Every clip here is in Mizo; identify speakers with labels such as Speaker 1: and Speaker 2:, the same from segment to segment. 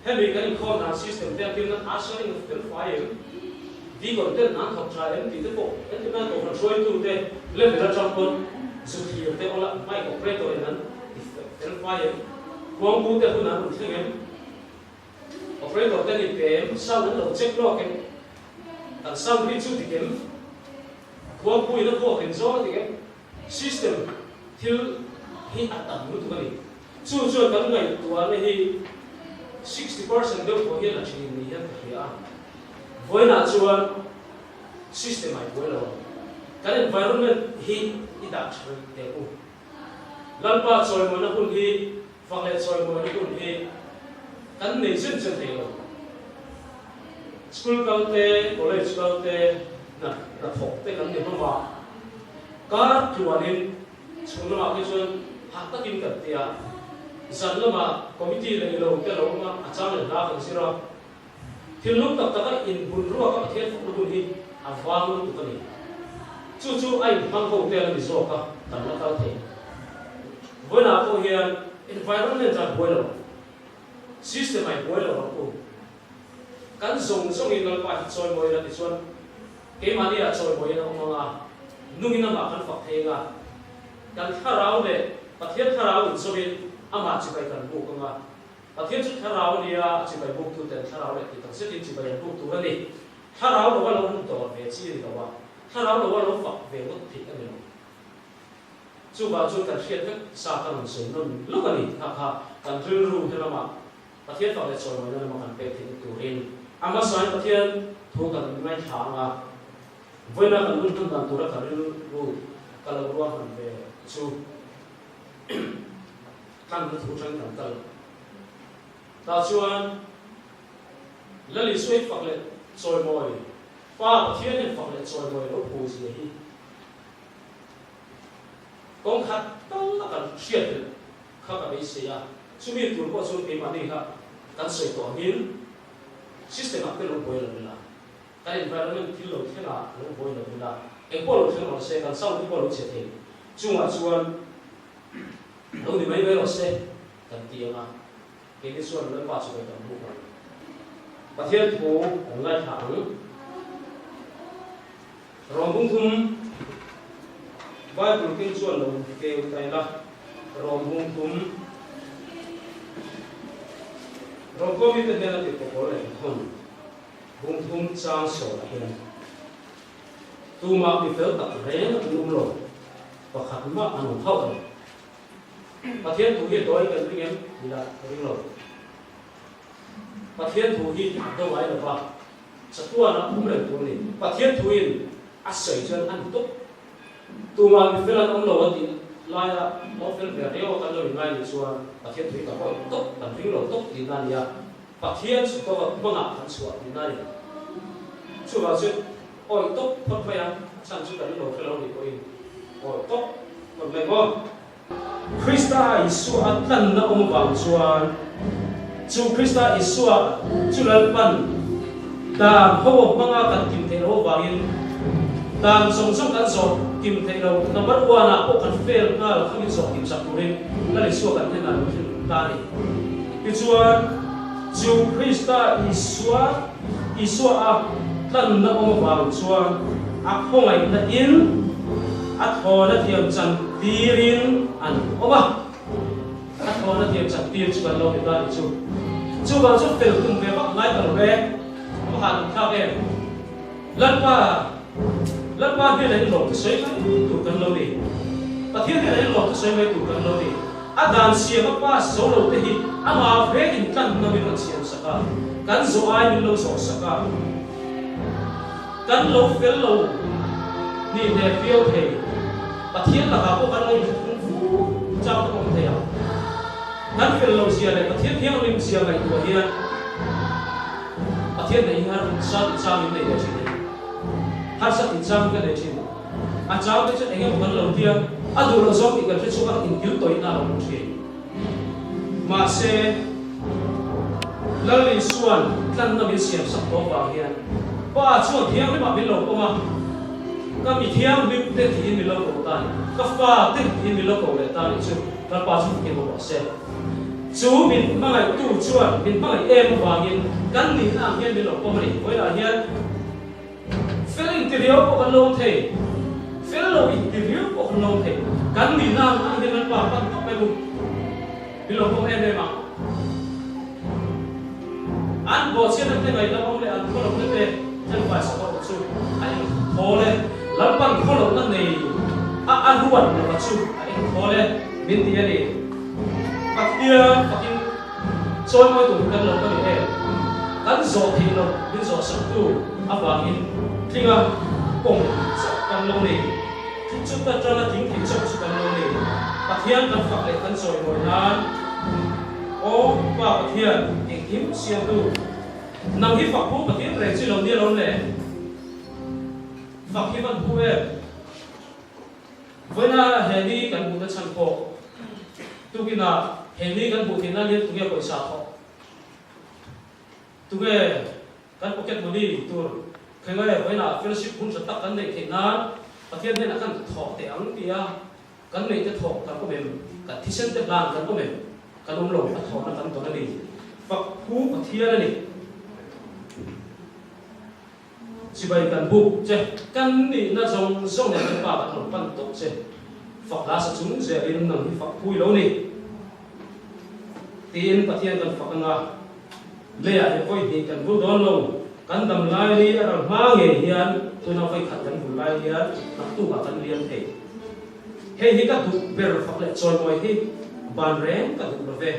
Speaker 1: Hemi kan inkhawm dan system te atir nan ushering a fel fai em? Deacon ten an thawk tha em tih te pawh entir nan kohhran hruaitu te level atang pawn zu thlir te awla mic operator in an ti fel fai em? Khuangpu te hun an rawn thleng em? Operator te ni pe em? Sound an lo check lawk em? Kan sound hi chu dik em? Khuangpu in a vuak in zawng a dik em? System thil hi a tam lutuk a ni. Chu chuan kan ngaihtuahna hi 60% deuh pawh hian a thin ni hian ka hria a. Vawiinah chuan system a i buai lo ang. Kan environment hi i dah tha reng teh u. Lalpa chawimawina hun hi, fak leh chawimawina hun hi kan nei zen zen thei lo. School kal te, college kal te, hna hnathawk te kan ni hlawm a. Kar tluanin chhun lamah phei chuan hah takin kan ti a, zan lamah committee leh ilo te lo awm a, a chang leh hla kan zir a. Thinlung tak taka inbun ruaka Pathian fakna hun hi a vang lutuk a ni. Chu chu a inhmang ho tel a ni zawk a, kan la kal thei. Vawiinah pawh hian environment a buai lo ang, system a buai lo ang u. Kan zawng zawngin Lalpa hi chawimawi ila tichuan keimahni ah chawimawiin a awm ang a, nungin amah kan fak thei ang a, kan thlarau leh Pathian thlarau inzawmin amah chibai kan buk ang a. Pathian chu thlarau a nia, a chibai buktuten thlarau leh tih tak zetin chibai an buk tur a ni. Thlarau lova lo han dawr ve chi a ni lo a, thlarau lova lo fak ve ngawt theih a ni lo. Chuvang chuan kan hriat vek sa ka rawn sawi nawn lawk a ni kha kha kan rilru he lamah Pathian fak leh chawimawina lama kan pek theihna turin a hmasain Pathian thu kan ngaithla ang a, vawiina kan hun hman dan tura ka rilru ka lo ruahman ve chu tlanna thu atangin kan kal tah chuan Lal Isua hi fak leh chawimawi, Pa Pathian hian fak leh chawimawi lo phu zia hi kawng khat tal a kan hriat belh kha ka beisei a, chumi tur pawh chuan keimahni kha kan sawi tawh angin system ah te lo buai lo ila, kan environment thil lo thleng ah lo buai lo ila, eng pawh lo thleng rawh se, kan sound te pawh lo chhe thei chungah chuan lo ni mai mai rawh se kan ti ang a, keini chuan Lalpa chu kan tam buk ang. Pathian thu kan ngaithla ang. Rawng bung thum Bible king chuan lo keu tai la, rawng bung thum Rawng khua mite hnena tih pawpawl leh thawn bung thum chang sawlah hian tumah mi fel tak reng an awm lo, pakhat mah an awm hauh lo. Pathian thu hi a dawi kan ring em? Ti lah ka ring lo. Pathian thu hi a do ngai lo va. Chatuan a awm reng tur a ni. Pathian thuin a sawi chuan a ni tawp. Tumah mi fel an awm lo a tih laia lo fel ve riau a kan lo inngai nih chuan Pathian thui kan awih tawp, kan ring lo tawp tihna a ni a. Pathian chu tawk hmangah kan chhuah tihna a ni. Chuvang chuan awih tawp phawt mai a, a chhan chu kan lo hre lo nih pawhin awih tawp phawt mai maw? Krista Isua a tlanna awm avang chuan chu Krista Isua chu Lalpan dan ho a hmanga kan kim theih loh avangin dan zawng zawng kan zawh kim theih lo number one ah pawh kan fail nghal kha min zawh kim sak turin Lal Isua kan hnenah lo thil ta a ni. Tichuan chu Krista Isua Isua a tlanna awm avang chuan a khawngaihna in a thlawna thiam chan tirin an awm a, a thlawna thiam chan tir chu kan lo ni ta ni chu. Chuvang chu fel tum ve vak ngai ta lo e, a va han thlak em. Lalpa, Lalpa hnenah in lawm thusawi mai tur kan lo ni. Pathian hnenah in lawm thusawi mai tur kan lo ni. A dan siam a pass zo lo te hi amah vek in tlanna min rawn siam sak a, kan zawh ai min lo zawh sak a, kan lo fel lo hnih hneh viau thei. Pathian lakah pawh kan lo inthuthlung fu chang pawh awm thei ang. Kan fel lo zia leh Pathian thianghlim zia ngaihtuah hian Pathian neih hi harsa tih chang in nei ve thin em? Harsa tih chang ka nei thin. A chau te chuan eng emaw kan lo tia, a duh loh zawng tih kan hre chhuak a, inkil tawihna a lo awm thin. Mahse, Lal Isua'n tlanna min siam sak tawh vang hian Pa chuan thianghlimah min lo pawm a, ka mi thianghlim te tiin min lo ko ta a ni, ka fa te tiin min lo ko leh ta a nih chu, Lalpa chu fakin awm rawh se. Chu min hmangaihtu chuan min hmangaih em avangin kan nihna ang hian min lo pawm a ni. Vawilah hian fel inti riau pawh kan lo awm thei, fel lo inti riau pawh kan lo awm thei. Kan nihna ang ang hian Lalpa pan tawp mai u, min lo pawm em em a. An bawhchhiatna te ngaihna awm leh an khawlohna te thenfai sak erawh chu a engthawl e. Lalpan khawlohna nei a a ruat lova chu a engthawl e min ti a ni. Pathian fakin chawimawi tur kan lo ka ni em? Kan zawh theih loh min zawh saktu avangin tlinga kawng chauh kan lo nei. Chuta tanga tling thei chauh chu kan lo nei. Pathian kan fak leh kan chawimawi nan Aw Pa Pathian engkim siamtu nang hi fak pu Pathian reng chi lo nia lo le. Fak hi van pu em? Vawiina he ni kan hmuhna chhan pawh tukinah he ni kan hmuh theih nan hian tunge pawisa thawh? Tunge kan pocket money tur khenga leh vawiinah fellowship hun tha tak kan neih theih nan Pathian hnenah kan thawk teh ang tia kan neih te thawk kan awm em? Kan thisen te hlan kan awm em? Kan awm lo, a thawhna kan dawn a ni. Fak phu Pathian a ni. Chibai kan buk che, kan nihna zawng zawng nen kan pa kan rawn pan tawp che. Fak hla sa chung zelin nang hi fak phui lo ni. Tiin Pathian kan fak anga, leiah hi vawi hnih kan vul dawn lo. Kan dam lai ni a ral hma ngei hian tuna vawi khat kan vul lai hian naktukah kan liam thei. Hei hi ka duh ber fak leh chawimawi hi ban reng ka duh lo ve.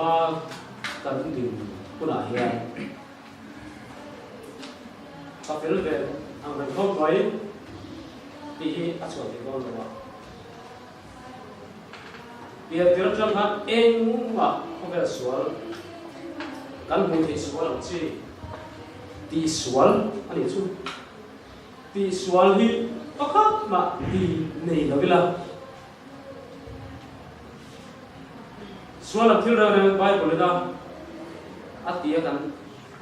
Speaker 1: hmaa kan din hunah hian ka fel ve ang reng khawp mai tih hi a chhuah thei dawn lo a. Pian tir atang khan engmah khawvel sual kan hmuh theih sual ang chi tih sual a nih chu. Tih sual hi pakhat mah ti nei lo ila. Sual ang thil reng reng Bible ina a ti a kan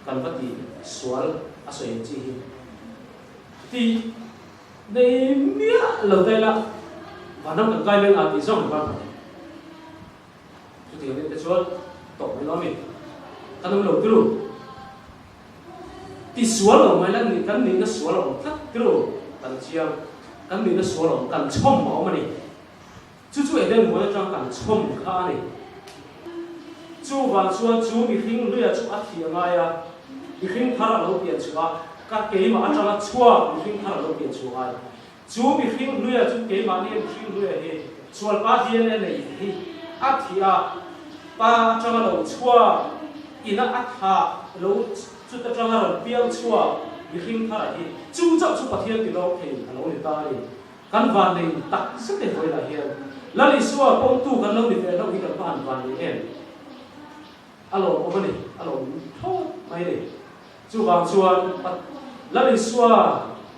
Speaker 1: kan va ti sual a sawi ang chi hi ti nei miah lo ta ila vanram kan kai leng a tih zawng kan hmu. Chutiang te chuan tawp mai lo a mi? Kan awm lo tiru. Ti sual lo mai la ni kan nihna sual a awm tlat tiru kan chiang. Kan nihna sual a awm kan chhawm a awm a ni. Chu chu Eden huan atang kan chhawm kha a ni. Chuvang chuan chu mihring hluia chu a thih a ngai a, mihring thar a lo pian chhuah a, ka keimah atanga chhuak mihring thar a lo pian chhuah ngai. Chu mihring hluia chu keimahni mihring hluia hi sualpa DNA nei hi a thih a, pa atanga lo chhuak ina a thah lo chut atanga rawn piang chhuak mihring thar hi chu chauh chu Pathian ti lawk thei a lo ni ta a ni. Kan van nei tak zet e vawilah hian Lal Isua kawngtu kan lo ni ve hlauh hi kan va han van nei em? A lawmawm a ni, a lawmawm thlawt mai a ni. Chuvang chuan Lal Isua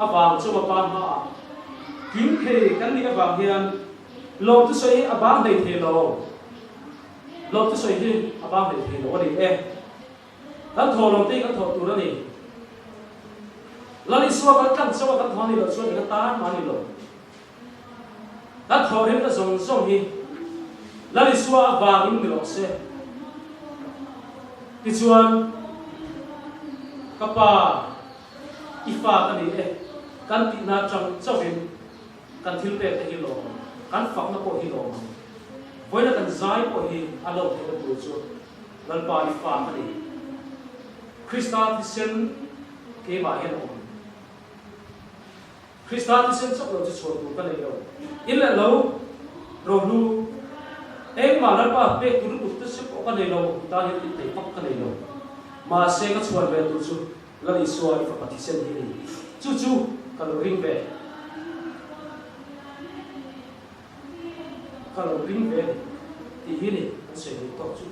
Speaker 1: avang chu a pa hmaah tling thei kan nih avang hian lawm thusawi hi a bang hlei thei lo, lawm thusawi hi a bang hlei thei lo a ni e. Kan thawh lo te hi kan thawh tur a ni. Lal Isua kan tlang chauh a kan thawh a nih loh chuan eng atan mah a ni lo. Kan thawhrimna zawng zawng hi Lal Isua avangin ni rawh se. Tichuan, Ka pa, i fa ka ni e, kan tihna atang chauhin kan thil pek te hi lawm ang, kan fakna pawh hi lawm ang. Vawiina kan zai pawh hi a lo theihna tur chu Lalpa i fa ka ni. Krista thisen keimah hian a awm. Krista thisen chauh lo chu chhuan tur ka nei lo. In leh lo, rohlu, engmah Lalpa pek tur lutuk te se pawh ka nei lo, i tan hian tih thei vak ka nei lo. Mahse ka chhuan ve tur chu Lal Isua i fapa thisen hi a ni. Chu chu ka lo ring ve. Ka lo ring ve a ni tih hi ni an sawi duh tawk chu.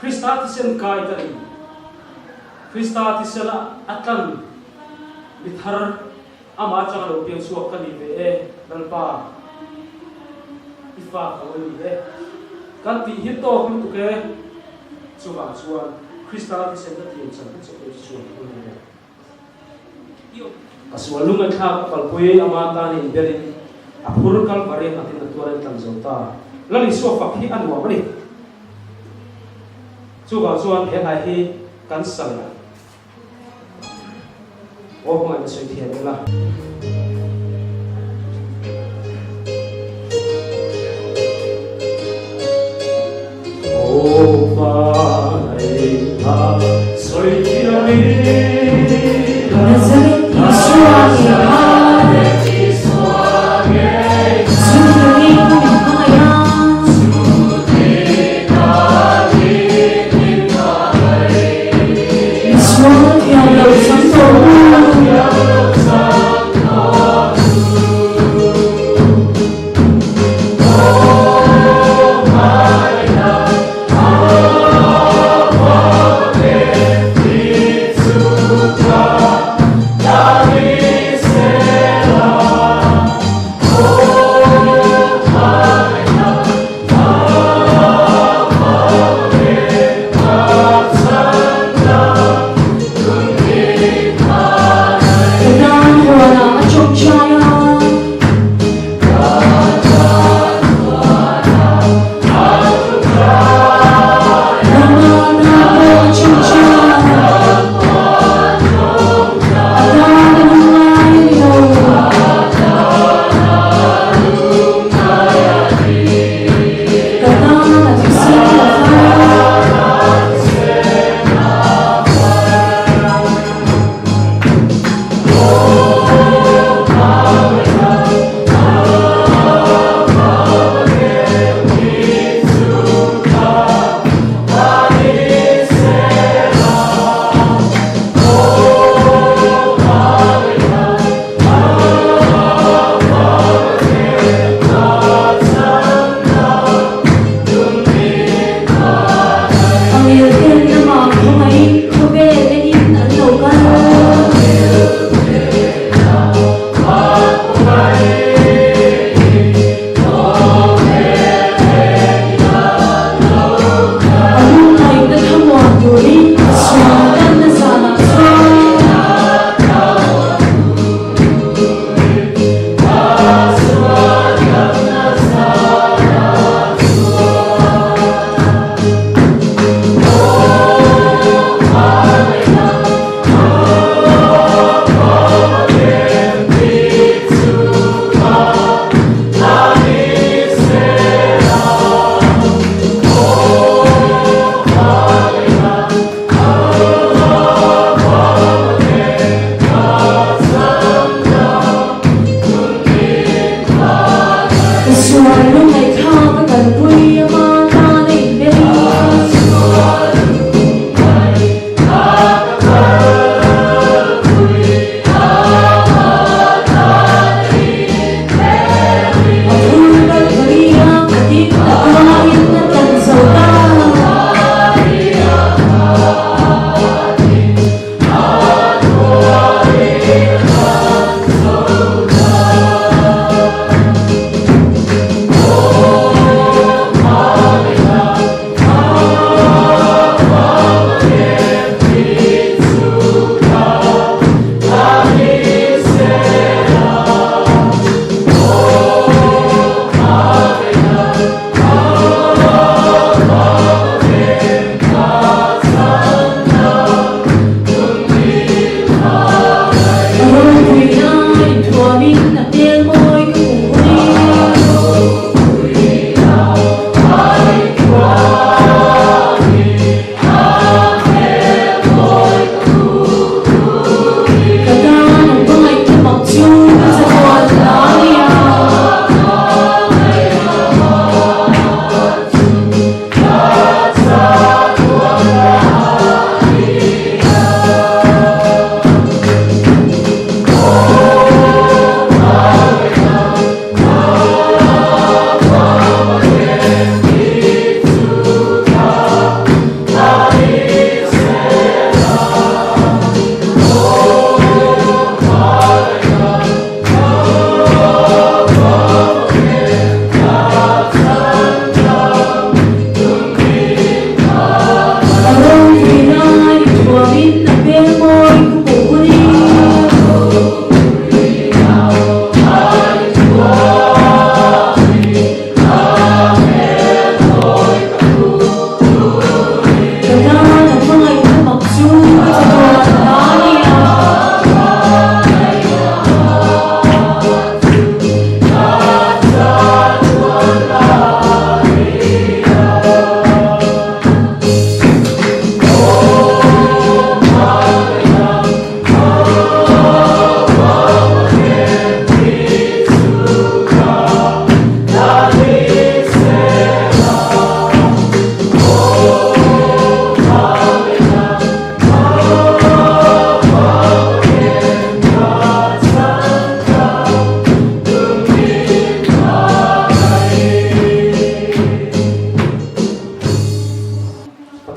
Speaker 1: Krista thisen kai ka ni. Krista thisena a tlan mi thar amah atanga lo piang chhuak ka ni ve e, Lalpa, i fa ka lo ni e. Kan tih hi tawk lutuk e. Chuvang chuan Krista thisen ka thiam chan ka chawp lo chu chuan ka ni lo. A sual lungaihthlak a kalpui ama tan in berin a phur Kalvari nghatin a tuar in tlan zo ta. Lal Isua fak hi a nuam a ni. Chuvang chuan he hlai hi kan sa leh ang. Aw hmangaihna sawi thiam ila. Aw hmangaihna sawi thiam ila.
Speaker 2: Nazareth Isua ngei kha. Chu ti ka min hmangaih a. Misual thiam lo chang tawh u.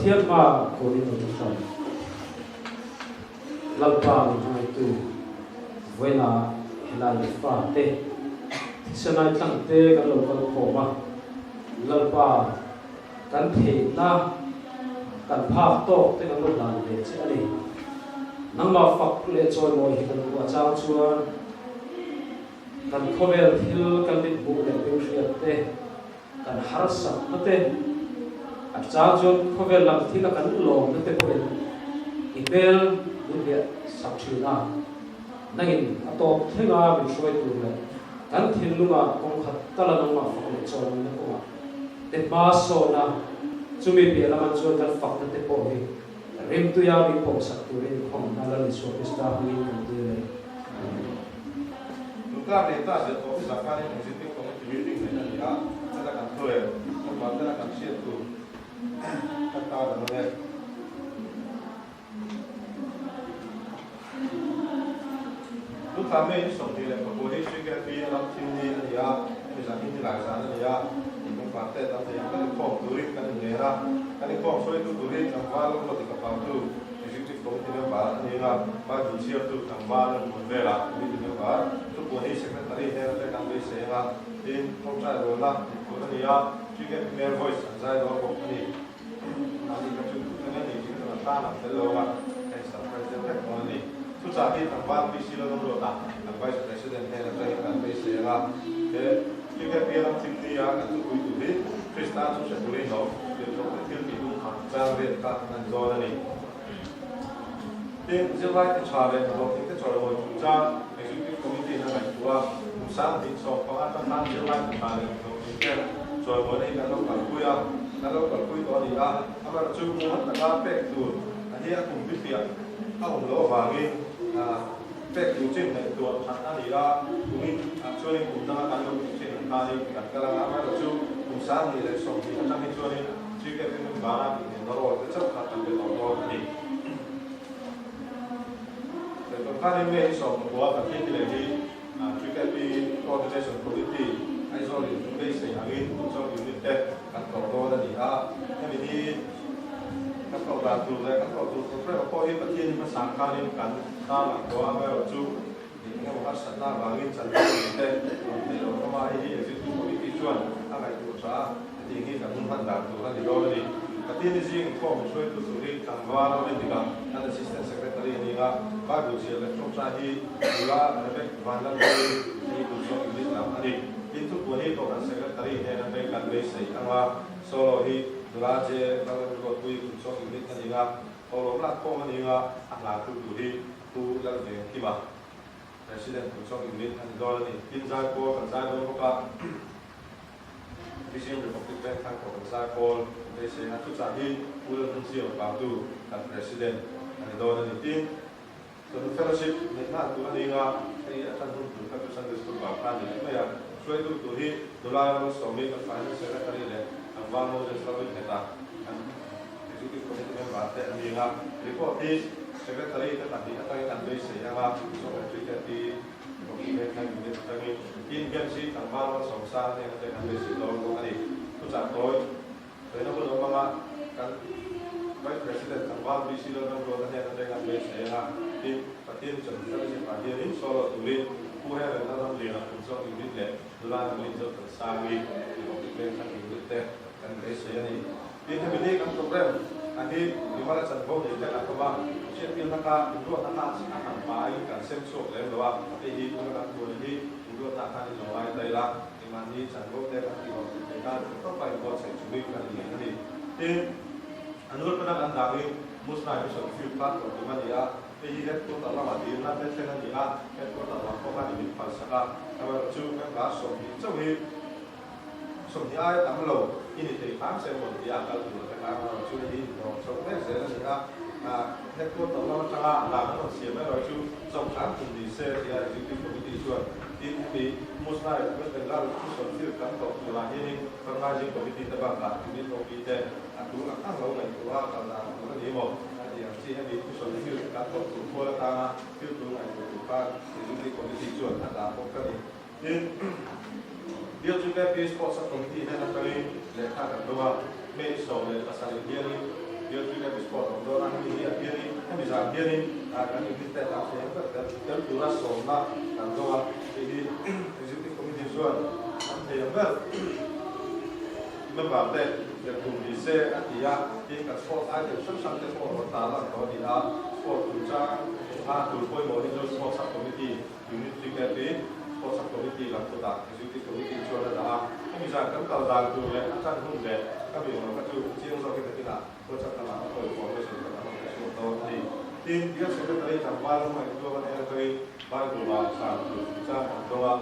Speaker 1: Pathian hma kunin lo ṭawngṭai. Lalpa min hmangaihtu vawiina helai i fate thisenai tlangte kan lo kal khawm a, Lalpa kan theihna kan phak tawk te kan lo hlan ve che a ni. Nangmah fak leh chawimawi hi kan duh a chang chuan kan khawvel thil kan mithmuh leh benghriat te, Kan harsatna te, a chang chuan khawvel lam thila kan lawmna te pawhin i hmel min hliah sak thin a. Nangin a tawp thlenga min hruai tur leh kan thinlunga kawngkhat tala nangmah fak leh chawnawmna kawngah te hma sawna chumi piah lamah chuan kan fakna te pawh hi rimtuia min pawmsak turin khawmna Lal Isua Krista hmingin kan dil e. Amen.
Speaker 3: Nungkar leh ta ziah tawh hi Zakarin Executive Committee meeting neih a ni a, heta kan thu rel, hmun tena kan hriat tur ka tar a nawn e. Nungkar May ni 24 hi Sri KP a ram thim ni a ni a, hemi zan hi nilai zan a ni a, nungkar te tam thei ang kan inkhawm turin kan inngen a, kan inkhawm hruaitu turin tlangval rawt i ka pautu Executive Committee member a ni a, Bible chhiartu tlangval an hmun velah committee member thupuan hi Secretary hnen atang kan beisei ang a, tin, tawngtai rualna tih tur a ni a, Cricket Male Voice an zai dawn bawk a ni. Mahni ka chu eng a ni tih ka tan a fel lo a, hei surprise deuh vek dawn a ni. Thuchah hi tlangval PC Lalawmruata kan Vice President hnen atangin kan beisei ang a, he Cricket pian thim ni a kan thupui tur hi Krista chu hre turin lo tirhloh te thil tih tum kha chang vel kha an zawn a ni. Tin, zirlai ti tha leh hnathawk te chawimawi chungchang Executive Committee in a ngaihtuah a, kum 2015 atang khan zirlai ti tha leh hnathawk te chawimawina hi kan lo kalpui a, kan lo kalpui tawh a ni a, amaherawhchu mumal taka pek tur a hi a kum bifiah a awm loh avangin pek tur chin ngaihtuah that a ni a, kumin ah chuanin kum danga kan lo tih thin ang khanin kan kal ang a, amaherawhchu kum 2020 atang hi chuanin GKP hmun vana inenna role te chauh kha kan be tawh dawn a ni. Tun khanin May ni 19 Pathian ni leh hi GKP Coordination Committee Aizawl in beisei angin Mizo Unit te kan tlawh dawn a ni a, hemi hi kan tlawh dan tur leh kan tlawh tur programme pawh hi Pathian hi hmasa khanin kan tarlang tawh a, amaherawhchu chu eng emaw harsatna avangin chanvo nei te rawn theih loh hlawm a, hei hi Executive Committee chuan a ngaihtuah tha a, hetiang hi kan hun hman dan tur a ni dawn a ni. Pathian hi zing inkhawm hruaitu tur hi tlangval a dik a, an Assistant Secretary a ni a, Bible ziah leh tawngtai hi nula Rebek Vanlalpuii hi kum zawk unit lam a ni. Tin, thupuan hi Kohhran Secretary hnena phei kan beisei ang a, solo hi nula J. Lalremruatpuii kum zawk unit a ni a, Thawhlawm lak khawm a ni a, a hla thu tur hi Pu Lalvengkima, President Kumchawk Unit a ni dawn a ni. Tin, Zaipawl kan zai dawn bawk a, Vision Republic Bank khan pawh kan zai pawl beisei a, thuchah hi Pu Lalhmunzia Pautu kan President a ni dawn a ni. Tin, Chawhnu Fellowship neih nghal tur a ni a, hei a tan hun tur kha chu Sunday School vang kha a ni leh mai a. Hruaitu tur hi nula Ramsawmi kan Finance Secretary leh Tlangval Moses Lalringheta kan Executive Committee member te an ni ang a, report hi Secretary te pahnih atangin an beisei ang a, Secretary te pi Rocky Vengthlang Unit atangin tin games hi tlangval Malsawmsang hnen atangin an beisei dawn bawk a ni. Thuchah tawi sawina hun awm anga kan Vice President tlangval BC Lalramruata hnen atangin an beisei ang a, tin Pathian chuan Fellowship ah hianin solo turin Pu Heaven Lalramliana Phunchawk Unit leh Nula Nulin Zothansangi Rocky Vengthlang Unit te kan beisei a ni. Tin, hemi ni kan program a hi mimala chanvo nei te kan awm a, hriattirna kha inruatna kha a han hmain kan sem chhuak lem lo a, hei hi tuna kan buai hi inruatna khan in lo ngai ta ila, engmahni chanvo te kan tih rawh tih theih nan tawpa inbuatsaih chungin kan inngei a ni. Tin, a nulpana kan dangin Musnai Mission Field kha tlawh tum a ni a, hei hi headquarter lamah dilna te thlen a ni a, headquarter lam pawh khan i min phalsak a, amaherawhchu member 20 chauh hi 20 aia tam lo i ni thei hram se maw tia kal tur te kha erawh chu hei dawr chho mek zel a ni a, headquarter lam atanga dan an rawn siam erawh chu zawm hram tum ni se tia Executive Committee chuan tin hemi Musnai West Bengal Mission Field kan tawh turah hianin Fundraising Committee te bakah Unit OP te a tur ang ang lo ngaihtuah a kal dan tur a ni maw a ti ang chi hemi Mission Field kan tawh tur khual atanga thil tur ngaihtuah tur khan Executive Committee chuan a dah bawk a ni. Tin, BLGKP Sports Sub Committee hian atangin lehkha kan dawng a, May 17 hianin. zan hianin kan unit te tam thei ang ber tel tel tura sawmna kan dawng a, hei hi Executive Committee chuan tam thei ang ber member te tel tur ni se a ti a, tin kan sports item hrang hrang te pawh rawn tar lan tawh a ni a, sport chungchang a tur pawimawh hi chu Sports Sub Committee Unit Ticket hi Sports Sub Committee lam kutah Executive Committee chuan a dah a, hemi zan kan kal dan tur leh a tan hun leh ka mi awm kha chu chiang zawkin a kinah WhatsApp lamah a kawi formation ka tam ang ka chhuak dawn a ni. Tin, Bial Secretary tlangval hmangaih tuam a hnen atangin Bible rau chhan tur chungchang an dawng a.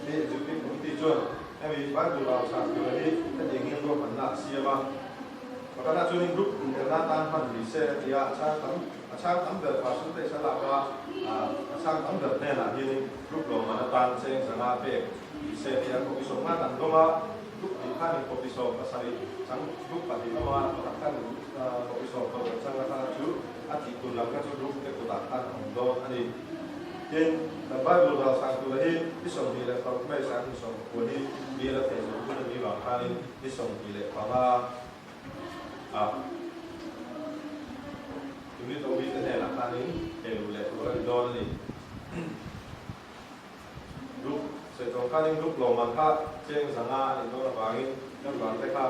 Speaker 3: Hei Executive Committee chuan hemi Bible rau chhan tura hi hetiang hian ruahmanna a siam a. Pakhatah chuanin group inelna atan hman ni se a ti a, a chhang tam a chhang tam ber percentage a lak a, a chhang tam ber hnenah hianin group lawmman atan cheng zanga pek ni se a ti a. Copy sawmnga kan dawng a. Group hnih khanin copy 17 chang group pahnih awm a, pakhat khanin copy 16 chang a kha chu a tih tur lam kha chu group te kutah khan a awm dawn a ni. Tin, kan Bible ralsang tura hi ni 26 May 19 hi bial a thei zawh hun a nih vang khanin ni 25 ah unit OB te hnenah khanin hei luh leh tur a ni dawn a ni. Group sawi tawng khanin group lawmman kha cheng zanga a nih dawn avangin member te kha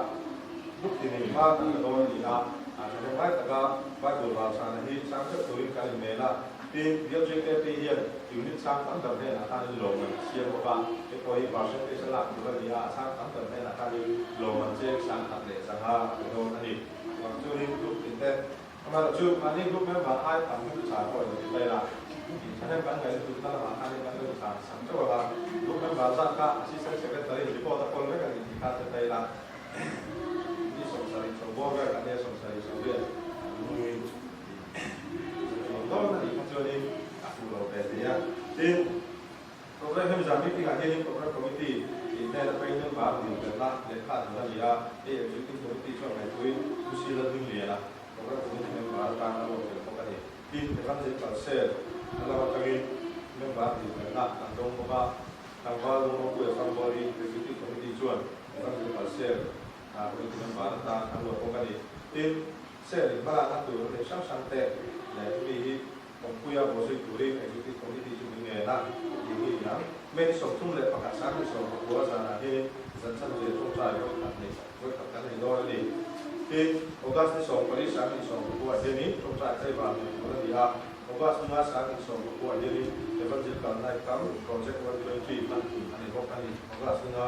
Speaker 3: group tinin kha kan la dawn a ni a, a thahnem ngai taka Bible ralchhana hi chang teuh turin kan inmel a, tin BLJKP hian unit chang tam ber hnenah khanin lawmman a siam bawk a, hei pawh hi percentage a lak tur a ni a, a chang tam ber hnenah khanin lawmman cheng 10,100 a pe dawn a ni. Chuvang chuanin group tin te Amaherawhchu chu mahni group member ai tam hi chu char pawh ilo ti mai la, thahnem kan ngaih lutuk na lamah khan in kan lo char sak teuh ang a, group member zat kha assistant secretary report a kawl vek a ni tih kha hre thei la, ni 70 chho bawr vel kan nia 78 an lungin tih chuan dawn a nih kha chuanin a fuh lo ve thei a, tin. Program hemi zan meeting ah hianin Program Committee tih hnen atangin member dil belhna lehkha an hmu a ni a, hei Executive Committee chuan ngaihtuahin Pu Sila Dingliana Program Committee member atan a ruat tel bawk a ni. Tin, Evangelical Cell a lam atangin member dil belhna an dawng bawk a, Tlangval Lungrawpuia Fangbuari Executive Committee chuan Evangelical Cell Committee member atan a ruat bawk a ni. Tin, Cell in hmalakna tur a neih hrang hrang te leh mi hi Awmpuia bawhzui turin Executive Committee chu min ngen a, tih hi ni ang. May ni 31 19 zanah hianin zan chanve tawngtai vawi khat nei vawi khat kan nei dawn a ni. Tin, August ni 14 19 hianin tawngtai tlaivar nei tur a ni a, August ni nga 19 hianin Evangelical Night Camp Project 120 hman hun a ni bawk a ni, August ni nga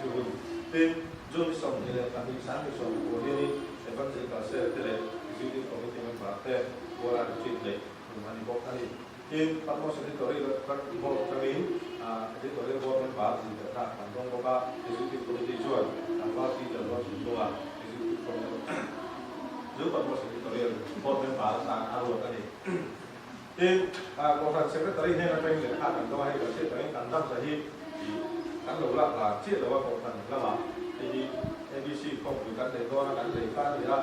Speaker 3: chu hun. Tin, June ni 22 19 hianin Evangelical Cell te leh Executive Committee member te Kuala retreat neih tum a ni bawk a ni. Tin, Patmos Editorial Board atangin Editorial Board member zirtirna kan dawng bawk a, Executive Committee chuan Tlangval Peter Ruatchhuntunga Executive Committee chu Patmos Editorial Board member atan a ruat a ni. Tin, Kohhran Secretary hnen atangin lehkha kan dawng a, hei kan hriat angin kan dam sa hi kan lo lak lar chiah lo a Kohhran lamah hei hi ABC khawmpui kan nei dawn a, kan lei kha a ni a.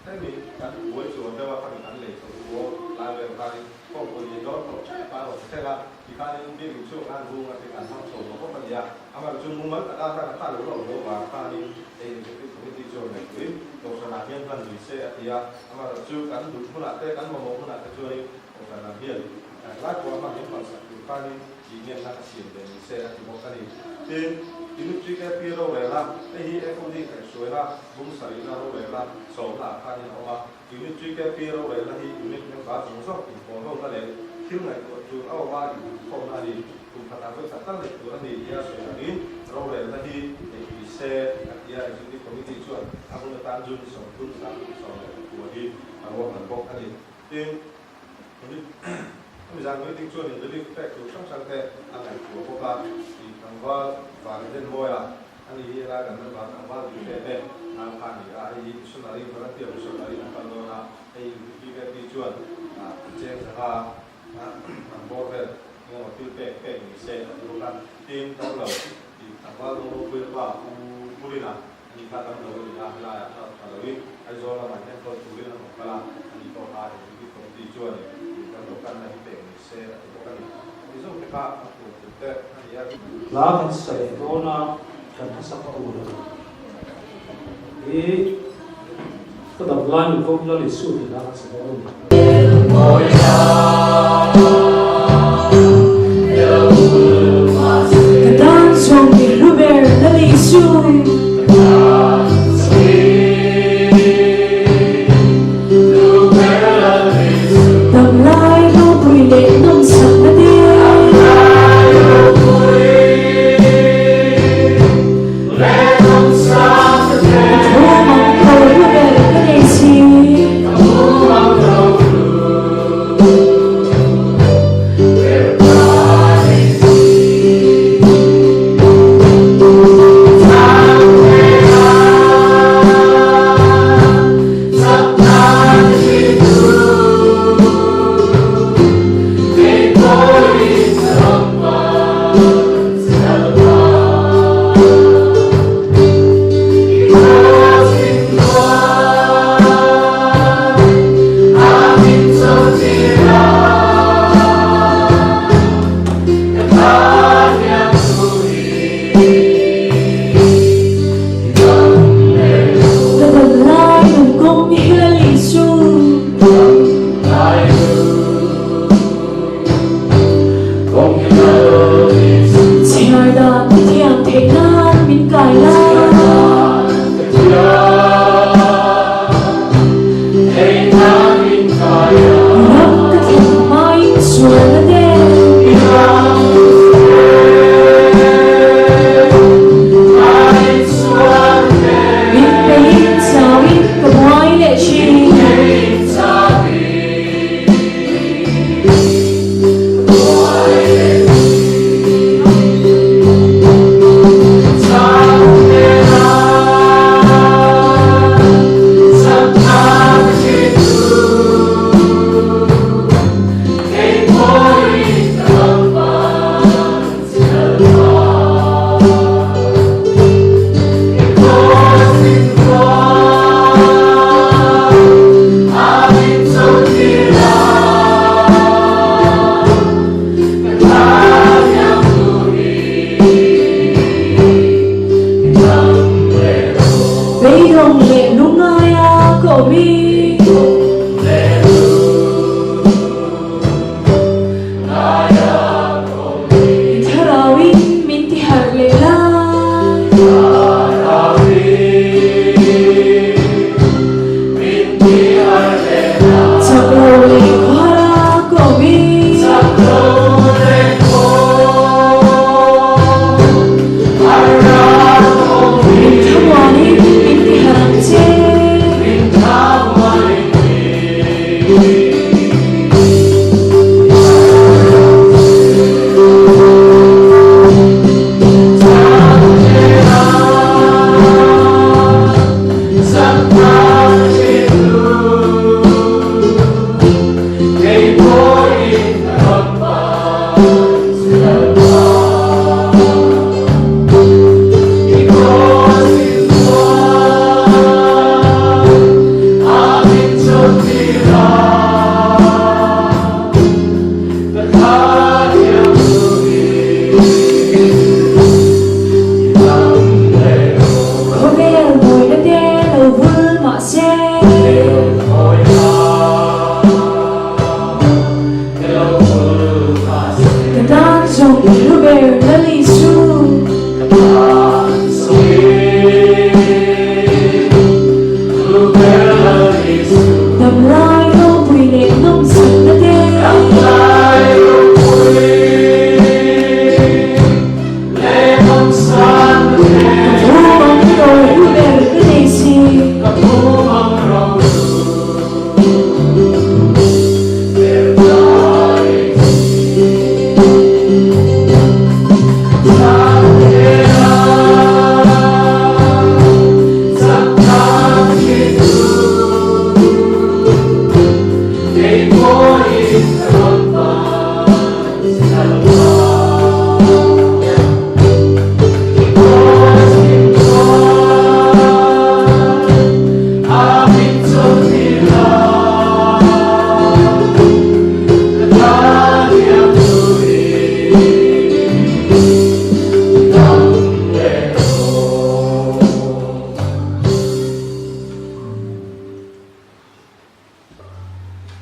Speaker 3: Hemi kan buai chuan deuh a, khami kan lei chho chu lai vel khanin kawngpui ni dawn tawh ṭep a rawn thleng a, tikhanin biakinn chhung khan hung a ti kan hmang chho ta bawk a ni a, amaherawh chu mumal taka khan a kha lo lo lo vang khanin hei Executive Committee chuan ngaihtuahin Kohhranah hian hman ni se a ti a, amaherawh chu kan duh hmunah te kan mamawh hmunah te chuanin Kohhran lam hian lai pawh a hman in palsak tur khanin tih ngenna a siam ve ni se a ti bawk a ni. Tin, Unit KP rorel a, hei hi FOD kaihhruaina bung sarihna rorel a sawmna ah khanin a awm a. Unit KP rorelna hi unit member zawng zawng inpawlhawmna leh thil ngaihtuah tur a awm a inhmuhkhawmna a ni. Kum khatah vawi khat tal neih tur a ni tia sawi angin rorelna hi neih ni se a ti a, Executive Committee chuan a hun atan June 30 19 hi a ruahman bawk a ni. Tin, Hemi zan meeting chuanin relief pek tur hrang hrang te a ngaihtuah bawk a, tih tlangval Vandenmawia a ni hi helai kan member tlangval tih ve te nau kha a ni a, hei hi missionary, volunteer missionary an kal dawn a, hei VVP chuan cheng zanga an bawr vel engemaw thil pek pek ni se a ti bawk a, tin damlo tih tlangval Dawngrawpuia pa U Purina Ani kha dam lo a ni a, helaiah kha tha loin Aizawl lamah hian kal turin an rawn kal a, ani pawh kha Executive Committee chuan in kan lo kanna hi pek ni se a ti bawk a ni. Ani zawk te kha a tur tur te a ni a.
Speaker 1: Hla kan sawi dawn a, kan hmasak tur hi ka Ka dam lai min kawng Lal Isu tih hla kan sa dawn a ni.
Speaker 2: Ka tan zawng i hlu ber Lal Isu. Dam lai ropui leh nawmsakna te. Ka thu mang tho hlu ber ka nei si. Ka dam lai nun kawng hi Lal Isu. Chhiar dan ka thiam theih nan min kai la. Ram ka thlen hmain sualna te. Min peiin chauin ka buai leh thin. Beidawng leh lungaia ka awm i. I thlarauin min ti harh leh la. Chak lo leh khuar a ka awm i. Min thamuanin min ti harh ang che. Khawvel mawina te lo vul mah se. Ka tan zawng i hlu ber Lal Isu. Damlai ropui leh nawmsakna te. Ka thu mang ro hlu ber ka nei si.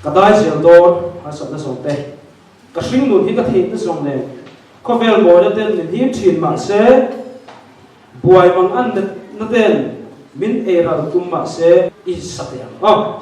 Speaker 1: Ka dai zel dawn harsatna zawng te, ka hringnun hi ka theihna zawng nen khawvel mawina ten min him thin mahse, buai mang an na ten min ei ral tum mahse i sa teh ang aw.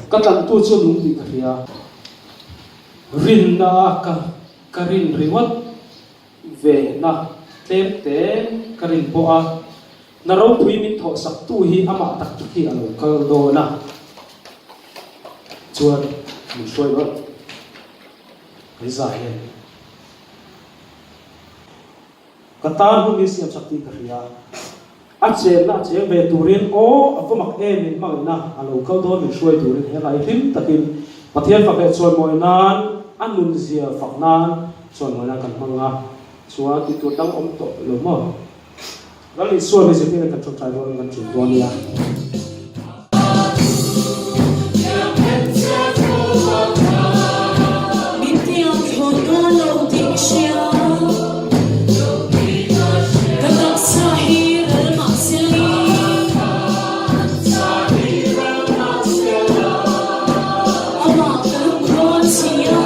Speaker 1: Ka tlantu chu nung tih ka hria. Rinna a ka ka rin ringawt ve na tlem te ka rin pawh a, na ropui min thawhsaktu hi amah tak tak hi a lo kal dawn a. Chuan min hruai rawh kan zah hian. Ka tan hun min siam sak tih ka hria. A chenna a cheng ve turin aw a va mak em in hmangaihna a lo kal dawn min hruai turin he lai hlim takin Pathian fak leh chawimawi nan a nunzia fak nan chawimawi nan kan hmang a chuan tih tur dang awm tawh lo maw? Lal Isua mi zirtirna kan ṭawngṭai rualin kan ṭul dawn nia.
Speaker 2: Min tiang thlawn dawn lo tih ka hria. Ka taksa hi ral mah se li. Amah ka lung dawn si a.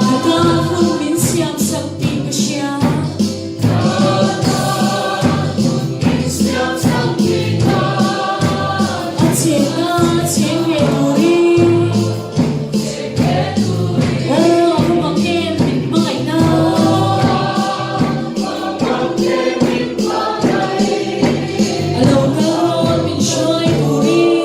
Speaker 2: Ka tan hun min siam sak tih ka hria. A chenna cheng ve turin Aw a va mak em min hmangaihna. A lo kal rawn min hruai turin.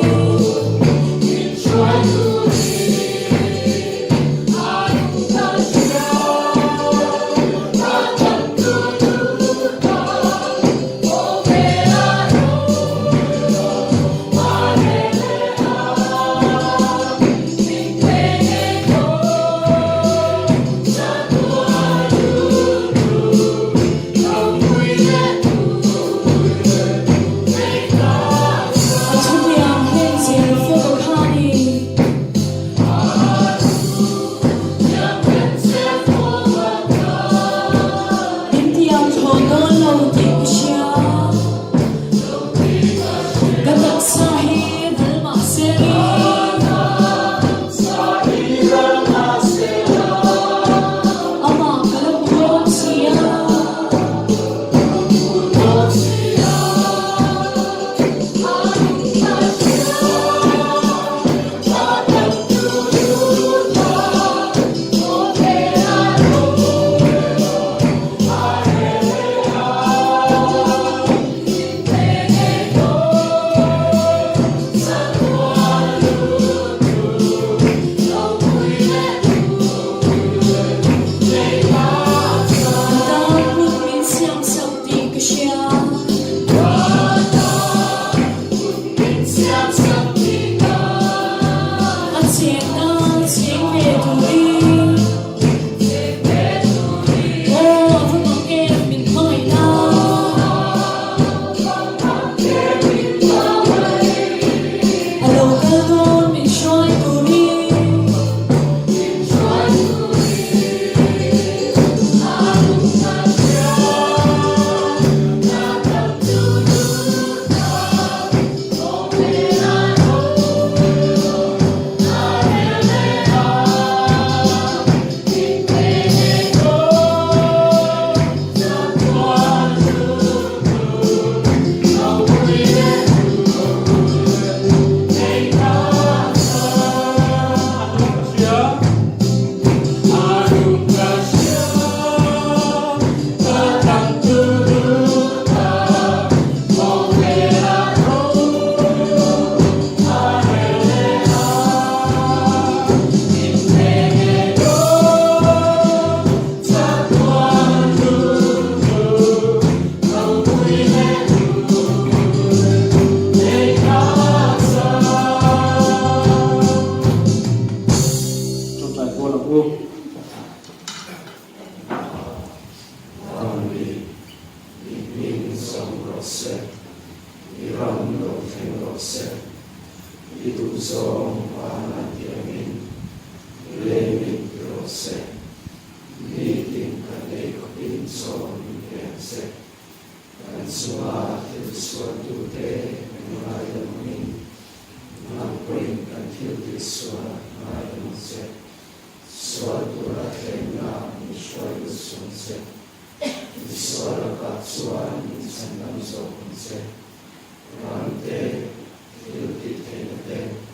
Speaker 2: A thuhliam hlen zel photo kha ni. Min tiang thawn dawn lo tih ka hria. Ka taksa hi ral mah se li. Amah ka lo hmu dawn si a. Ka tan hun min siam sak tih ka hria. A chenna cheng ve turin Aw a va mak em min hmangaihna. A lo kal dawn min hruai turin.
Speaker 1: Ṭawngṭai kual ang u.
Speaker 4: I hming zawng rawh se, i ram lo thleng rawh se, i duhzawng vana tiangin lei mit rawh se, nitin kan ei khawpin chaw min pe ang che, kan chunga thil sualtute kan ngaidam angin, nang pawhin kan thil tihsual ngaidam ang che. Sual tura thlenna min hruai lut sung che. Mi sual lakah chuan min chhandam zawk ang che. Ram te, thil tih theihna te.